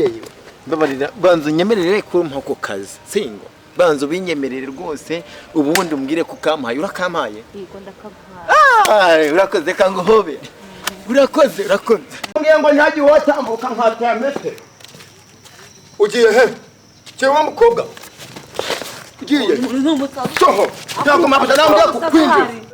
Mubyeyi we, mbabarira, banza unyemerere kumpa ako kazi, singo banza ubinyemerere rwose, ubundi umbwire ko ukampaye. Urakampaye? Yego, ndakaguhaye. Ah, urakoze, kanguhobere. Urakoze, urakoze. Mbwiye ngo ntihagire uwatambuka nkatera metero. Ugiye he? Cyewe mukobwa. Ugiye. Soho. Ntabwo mabuja nambwiye kukwinjira.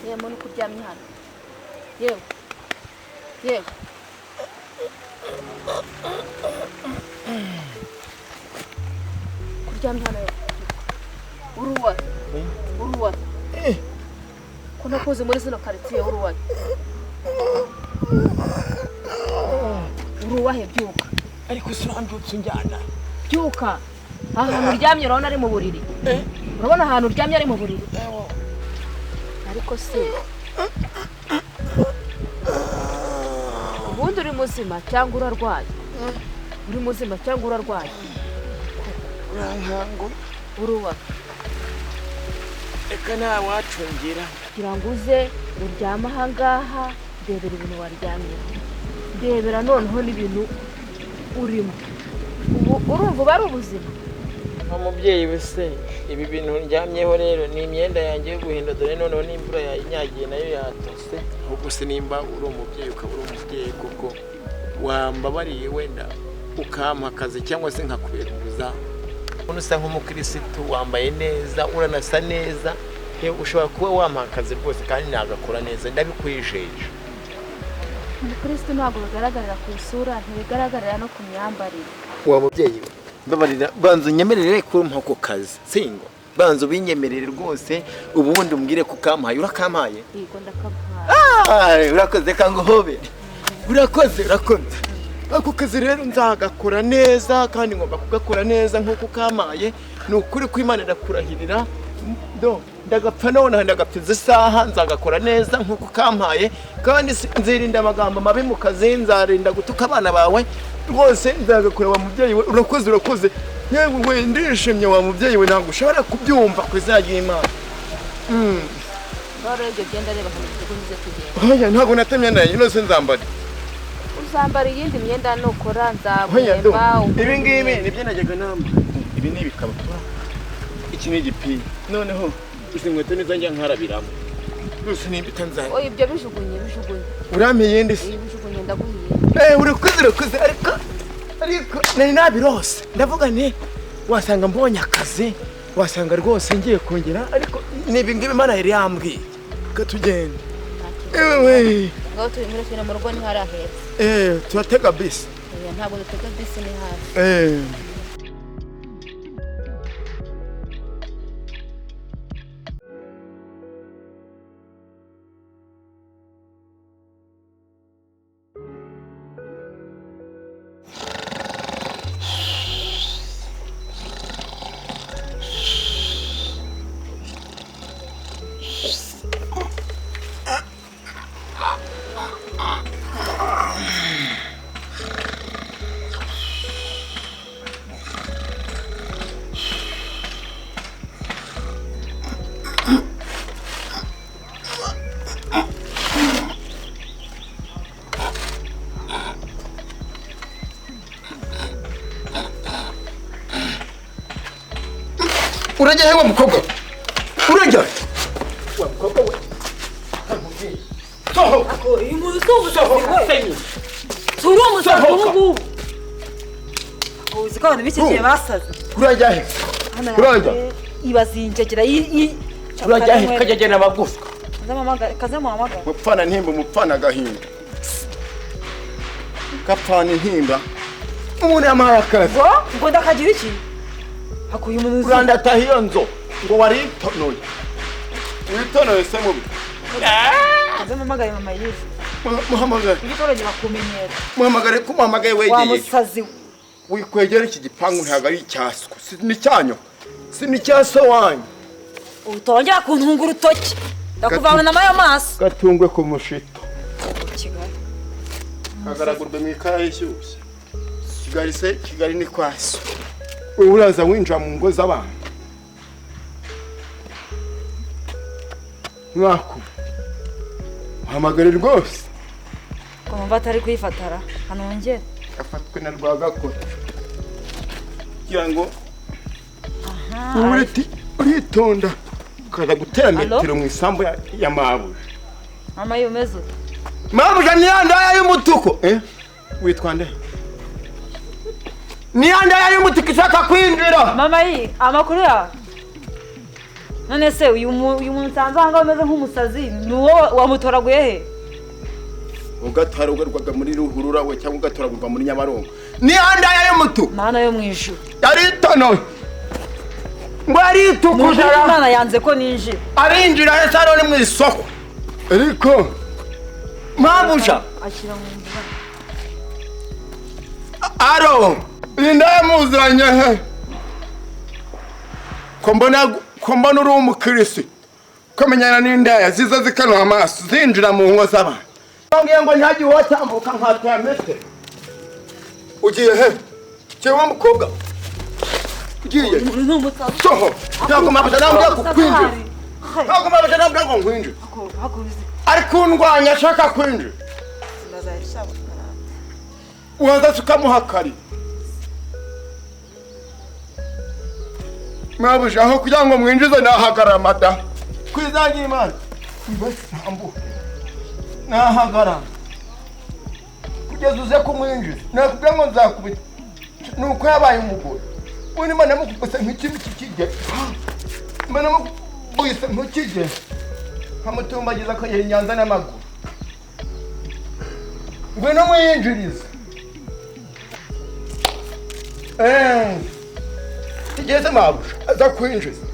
Yewe muntu uko uryamye hano, yewe yewe, kuryamye hano yewe, uruwa uruwa ko nakuze muri zino karitsiye, uruwa uruwahe? Byuka. Ariko se urambyutse unjyana? Byuka, aha hantu uryamye urabona ari mu buriri? Urabona ahantu uryamye ari mu buriri? Ariko se ubundi uri muzima cyangwa urarwaye? Uri muzima cyangwa urarwaye? Urankangu. Uruwa. Reka nta wacungira. Kugira ngo uze uryame aha ngaha, ndebera ibintu waryamyeho, ndebera noneho n'ibintu urimo ubu, urumva uba ari ubuzima? Umubyeyi we se, ibi bintu ndyamyeho rero ni imyenda yanjye yo guhinda, dore noneho n'imvura yayinyagiye nayo yatose. Ahubwo se nimba uri umubyeyi, ukaba uri umubyeyi koko, wambabariye wenda ukampa akazi cyangwa se nkakubera umuzamu. Uno usa nk'umukirisitu, wambaye neza, uranasa neza, yewe ushobora kuba wampa akazi rwose kandi nagakora neza, ndabikwijeje. Umukirisitu ntabwo bigaragarira ku isura, ntibigaragarira no ku myambarire. Wa mubyeyi we, mbabarira, banza unyemerere kumpa ako kazi, singo banza ubinyemerere rwose, ubundi umbwire ko ukampaye. Urakampaye? Yego, ndakaguhaye. Ah, urakoze, kanguhobere. Urakoze, urakoze. Ako kazi rero nzagakora neza kandi ngomba kugakora neza nk'uko ukampaye. Ni ukuri ko Imana irakurahirira. Do ndagapfa nonaha, ndagapfa izi saha, nzagakora neza nk'uko ukampaye kandi nzirinda amagambo mabi mu kazi, nzarinda gutuka abana bawe rwose, nzagakora wa mubyeyi we. Urakoze, urakoze. Yewe we, ndishimye wa mubyeyi we, ntabwo ushobora kubyumva ku izina ry'Imana. Ngaho rero ibyo byenda, reba ahantu tugumize tugenda. Oya, ntabwo natemye yanjye nose nzambara. Uzambara iyindi myenda nukora. Oya, do. Nzaguhemba. Ibi ngibi nibyo najyaga nambara. Ibi ni ibikabutura. Iki ni igipira. Noneho izi nkweto nizo njya nkarabiramo. Rwose nimba itanzanye. Oya, ibyo bijugunye, bijugunye. Urampa iyindi se? Iyi bijugunye, ndaguha iyindi. Eh, urakoze, urakoze, ariko nari nabirose. Ndavuga nti wasanga mbonye akazi, wasanga rwose ngiye kongera, ariko ni ibi ngibi Imana yari yambwiye. Reka tugende. Nta kibazo. Ewe. Ngaho turi muri turi mu rugo ntiharahetse. Eh, turatega bisi. Oya, ntabwo dutega bisi, ni hafi. Eh. Urajya he wa mukobwa? Urajya wa mukobwa we? Sohoka. Uyu muntu si umusazi we, turi umusazi ubu ngubu. Uzi ko abantu b'iki gihe basaze. Urajya he? Urajya. Ibazinjagira. Urajya he? Kajya n'amagufwa. Kaze muhamagara. Mupfana ntimba, umupfana agahinda. Gapfana intimba. Umuntu yamuhaye akazi. Ngo ndakagira iki? Hakuye umuntu. Urandataha iyo nzu ngo waritonoye. Witonoye se mubi. Kaze muhamagare mama yize. Muhamagare. Igitoranye bakumenyera. Muhamagare ko muhamagaye wegeye. Wa musazi we. Wikwegera iki gipangu ntabwo ari icyaswa. Si ni cyanyu. Si ni cyaso wanyu. Utongera kuntunga urutoki. Ndakuvana amayo maso. Gatungwe ku mushito. Kigali. Kagaragurwe mu ikara ishyushye. Kigali se Kigali ni kwaso. Wewe uraza winjira mu ngo z'abantu. Mwako. Muhamagare rwose. Ko numva atari kuyifatara. Hanongera. Afatwe na Rwagakora. Kugira ngo uritonda ukaza gutera metero mu isambu ya mabuja. Mama yumeze ute? Mabuja ni yandaya y'umutuku. Witwa nde? Ni yandaya y'umutuku ishaka kwinjira. Mama yi, amakuru yawe. None se uyu muntu nsanze aha ngaha umeze nk'umusazi ni uwo wamutoraguye he? Ugatoragurwaga muri ruhurura we cyangwa ugatoragurwa muri Nyabarongo. Ni yandaya y'umutuku. Mana yo mu ijuru. Yaritonoye. Ngo aritukuje. Imana yanze ko ninjira. Arinjira he saro ni mu isoko. Ariko mabuja ashyira mu nzira. Aro, indamuzanye he? Ko mbona uri umukirisi. Kamenyana n'indaya ziza zikanwa amaso zinjira mu ngo z'abantu. Ngiye ngo ntagiye watambuka nkataya metero. Ugiye he? Cyewe mukobwa. Ugiye. Soho. Ntabwo mabuja nambwira kukwinjira. Ntabwo mabuja nambwira ngo nkwinjire. Ari kundwanya ashaka kwinjira. Waza tukamuhakari. Mabuja aho kugira ngo mwinjize nahagarara mada. Kwizangira Imana. Ntambuke. Nahagarara. Kugeza uze kumwinjiza. Nakubwira ngo nzakubita. Nuko yabaye umugore. Ubundi Imana yamukubise nk'ikintu kikige. Imana yamukubise nk'ikige. Nkamutumbagiza akagera i Nyanza n'amaguru. Ngwino mwinjirize. Tigeze mabuja aza kwinjiza.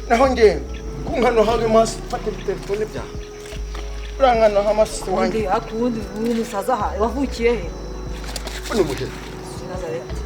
Naho ngewe kunkanoha amaso fata telefone byawe. Urankanoha amaso wanjye. Akundi uyu musaza aha wavukiye he? Ni umuheza. Nazareti.